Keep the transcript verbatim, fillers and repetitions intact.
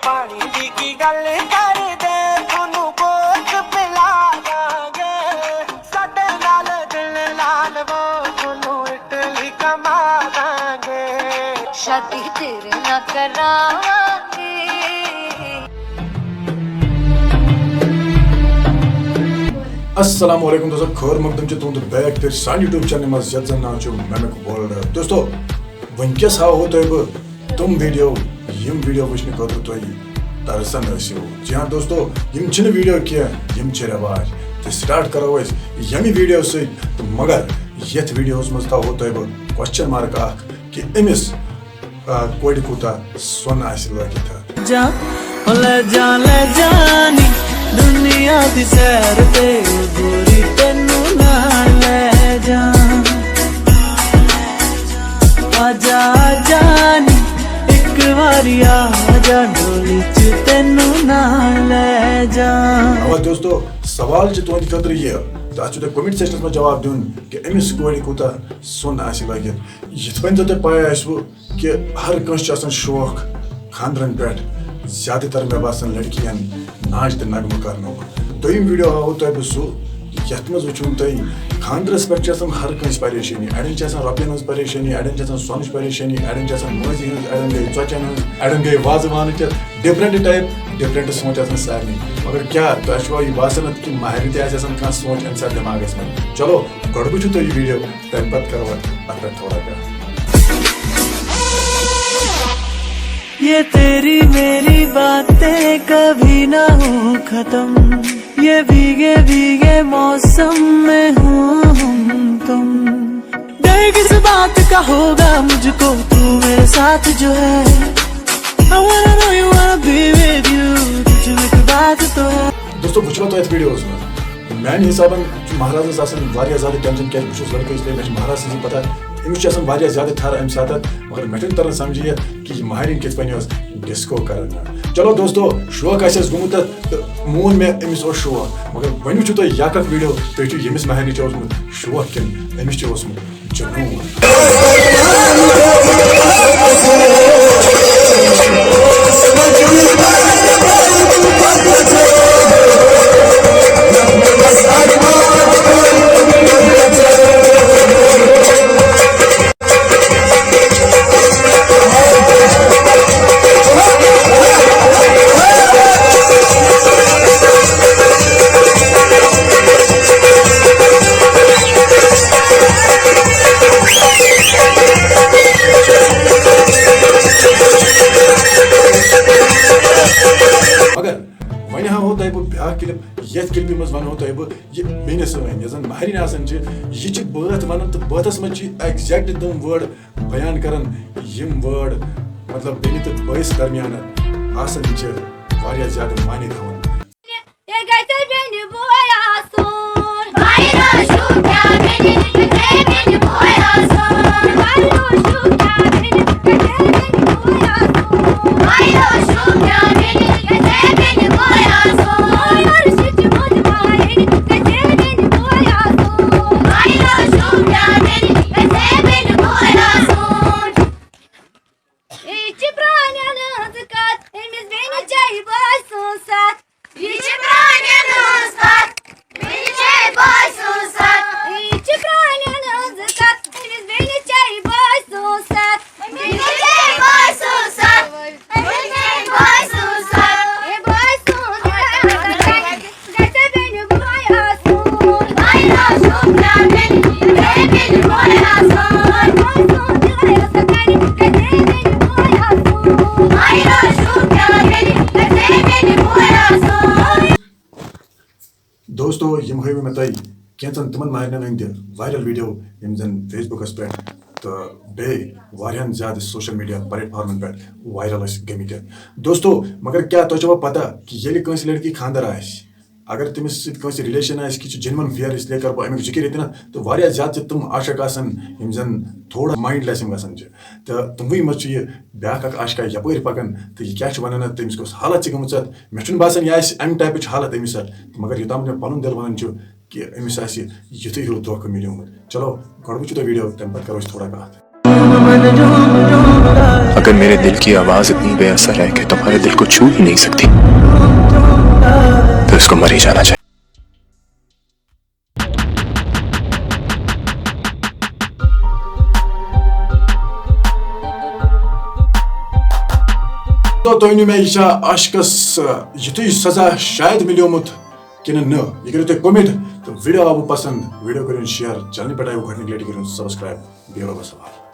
ਪਾਣੀ ਦੀ ਕੀ ਗੱਲ ਕਰਦੇ, ਤੁਹਾਨੂੰ ਕੋਕ ਪਿਲਾ ਦਾਂਗੇ। ਸਾਡੇ ਨਾਲ ਦਿਲ ਲਾ ਲਵੋ, ਤੁਹਾਨੂੰ ਇਟਲੀ ਕਮਾ ਦਾਂਗੇ। शादी तेरे ना करावांगे। السلام علیکم دوستو، خٲر مقدم چھُ تُہُنٛد بیک پھِر سانہِ YouTube چینلہِ منٛز یَتھ زَن ناو چھُ میمک ورلڈ۔ دوستو، وٕنکیٚس ہاوہو تۄہہِ بہٕ تِم ویڈیو، یِم ویڈیو وٕچھنہٕ خٲطرٕ تۄہہِ ترسان ٲسِو۔ جی ہاں دوستو، یِم چھِنہٕ ویڈیو کینٛہہ، یِم چھِ رٮ۪واج۔ تہٕ سٹارٹ کرو أسۍ ییٚمہِ ویڈیو سۭتۍ۔ تہٕ مگر یَتھ ویڈیوَس منٛز تھاوہو تۄہہِ بہٕ کوسچن مارک اکھ کہِ أمِس آ، کورِ کوٗتاہ سۄن آسہِ لٲگِتھ۔ جا، او لے جا، لے جانی، دنیا دی سیر تے او گوری تینوں نال لے جا۔ آ جا، آ جانی، اک واری آ جا، ڈولی چ تینوں نال لے جا۔ اوا دوستو، سوال چھُ تُہنٛدِ خٲطرٕ یہِ، تہٕ اتھ چھُ تۄہہِ کومنٹ سیکشنس منٛز جواب دیُن کہِ أمِس کورِ کوٗتاہ سۄن آسہِ لٲگِتھ۔ یِتھ پٲٹھۍ زن تۄہہِ پاے آسِوٕ، کہِ ہر کٲنٛسہِ چھُ آسان شوق خانٛدرن پٮ۪ٹھ، زیادٕ تر مےٚ باسان لڑکِین ناچ تہٕ نغمہٕ کرنُک۔ دوٚیِم ویڈیو ہاوو تۄہہِ بہٕ سُہ، یتھ منٛز وٕچھُن تۄہہِ خانٛدرس پٮ۪ٹھ چھِ آسان ہر کٲنٛسہِ پریشٲنی۔ اڑٮ۪ن چھِ آسان رۄپین ہٕنٛز پریشٲنی، اڑٮ۪ن چھِ آسان سۄنٕچ پریشٲنی، اڑٮ۪ن چھِ آسان مٲنٛزِ ہٕنٛز، اڑٮ۪ن گٔے ژۄچٮ۪ن ہٕنٛز، اڑٮ۪ن گٔے وازوانٕچ، ڈفرنٹ ٹایپ، ڈفرنٹ سونچ آسان سارنٕے۔ مگر کیٛاہ تۄہہِ چھُوا یہِ باسان کہِ مہرنہِ تہِ آسہِ آسان کانٛہہ سونچ امہِ ساتہٕ دٮ۪ماغس منٛز؟ چلو، گۄڈٕ وٕچھِو تُہۍ یہِ ویڈیو۔ تَمہِ پَتہٕ کَرو اَتھ اَتھ پٮ۪ٹھ تھوڑا کَتھ۔ یہ تیری میری باتیں کبھی نہ ہو ختم، یہ بھیگے بھیگے موسم میں ہوں ہم تم۔ ڈر کس بات کا ہوگا مجھ کو، تو میرے ساتھ جو ہے۔ I wanna know you wanna be with you، تجھ میں ایک بات تو ہے۔ دوستو، وٕچھوا تۄہہِ اَتھ ویڈیوَس منٛز؟ میانہِ حسابن چھُ مہرازس آسان واریاہ زیادٕ ٹینشن، کیازِ بہٕ چھُس لڑکہٕ، اس لیے مےٚ چھِ مہراز سٕنٛزٕے پتہ۔ أمِس چھُ آسان واریاہ زیادٕ تھر امہِ ساتہٕ، مگر مےٚ چھُنہٕ تران سمجھی یتھ کہِ یہِ مہرِنۍ کِتھ پٲٹھۍ ٲس ڈسکو کران۔ چلو دوستو، شوق آسہِ اَسہِ گوٚمُت تہٕ، تہٕ مون مےٚ أمِس اوس شوق، مگر وۄنۍ وٕچھِو تُہۍ یہِ اکھ اکھ ویڈیو، تُہۍ چھِو ییٚمِس مہرِنہِ چھُ اوسمُت شوق کِنہٕ أمِس چھُ اوسمُت جنون۔ مگر وۄنۍ ہاوہو تۄہہِ بہٕ بیٛاکھ کلپ، یتھ کلپہِ منٛز ونہو تۄہہِ بہٕ یہِ بیٚنہِ سٲنۍ، یۄس زن مہرِنۍ آسان چھِ، یہِ چھِ بٲتھ ونان تہٕ بٲتھس منٛز چھِ exact تِم word بیان کران، یِم word مطلب بیٚنہِ تہٕ بٲیِس درمیان آسان چھِ واریاہ زیادٕ معنی تھاوان۔ یہِ گژھِ بیٚنہِ بوے آسُن۔ بھائی روشو کیا بیٚنہِ گژھِ بیٚنہِ بوے آسُن۔ بھائی روشو کیا بیٚنہِ گژھِ بیٚنہِ بوے آسُن۔ بھائی روشو کیا بیٚنہِ گژھِ بیٚنہِ بوے آسُن۔ بھائی روشو کیا بیٚنہِ گژھِ بیٚنہِ بوے آسُن۔ بھائی روشو کیا بیٚنہِ گژھِ بیٚنہِ بوے آسُن۔ یہِ چھِ پرٛانٮ۪ن ہٕنٛز کتھ، أمِس بیٚنہِ چاہے بٲے سٕنٛز ستھ۔ یہِ چھِ پرٛانٮ۪ن ہٕنٛز کتھ، بیٚنہِ چاہے بٲے سٕنٛز ستھ۔ یہِ چھِ پرٛانٮ۪ن ہٕنٛز کتھ، أمِس بیٚنہِ چاہے بٲے سٕنٛز ستھ۔ بیٚنہِ چاہے بٲے سٕنٛز ستھ، أمِس بیٚنہِ بٲے سٕنٛز ستھ۔ ہے بٲے سٕنٛز دوستو، یِم ہٲوۍ مےٚ تۄہہِ کینٛژن تِمن مہرنٮ۪ن ہٕنٛدۍ viral video، یِم زن Facebook پٮ۪ٹھ تہٕ بیٚیہِ واریاہن زیادٕ social media platformن پٮ۪ٹھ viral ٲسۍ گٔمٕتۍ۔ دوستو، مگر کیٛاہ تۄہہِ چھوا پتہ کہِ ییٚلہِ کٲنٛسہِ لڑکی خانٛدر آسہِ، اگر تٔمِس سۭتۍ کٲنٛسہِ relation آسہِ، کہِ چھِ genuine affair، اس لیے کَرٕ بہٕ اَمیُک ذِکِر ییٚتہِ نَتھ، تہٕ واریاہ زیادٕ چھِ تِم عاشق آسان یِم زَن تھوڑا mindless یِم گژھان چھِ، تہٕ تِموٕے منٛز چھُ یہِ بیٛاکھ اَکھ عاشقہ یَپٲرۍ پَکان، تہٕ یہِ کیٛاہ چھُ وَنان اَتھ، تٔمِس کۄس حالت چھِ گٔمٕژ اَتھ۔ مےٚ چھُنہٕ باسان یہِ آسہِ اَمہِ typeٕچ حالت أمِس اَتھ، تہٕ مگر یوٚتام مےٚ پَنُن دِل وَنان چھُ کہِ أمِس آسہِ یُتھُے ہیوٗ دھوکہٕ مِلیومُت۔ چلو، گۄڈٕ وٕچھِو تُہۍ video، تَمہِ پَتہٕ کَرو أسۍ تھوڑا کَتھ۔ अगर मेरे दिल की आवाज इतनी बेअसर है कि तुम्हारे दिल को छू ही नहीं सकती, तो इसको मर ही जाना चाहिए। تو تُہۍ ؤنِو مےٚ، یہِ چھا عاشقس، آ، یُتھُے سزا شاید مِلیومُت کِنہٕ نہٕ؟ یہِ کٔرِو تُہۍ comment تہٕ video آوٕ پسنٛد، video کٔرِو share، channel پٮ۪ٹھ آیوٕ گۄڈٕنِکۍ لٹہِ کٔرِو subscribe۔ بِہِو رۄبس حوالہٕ۔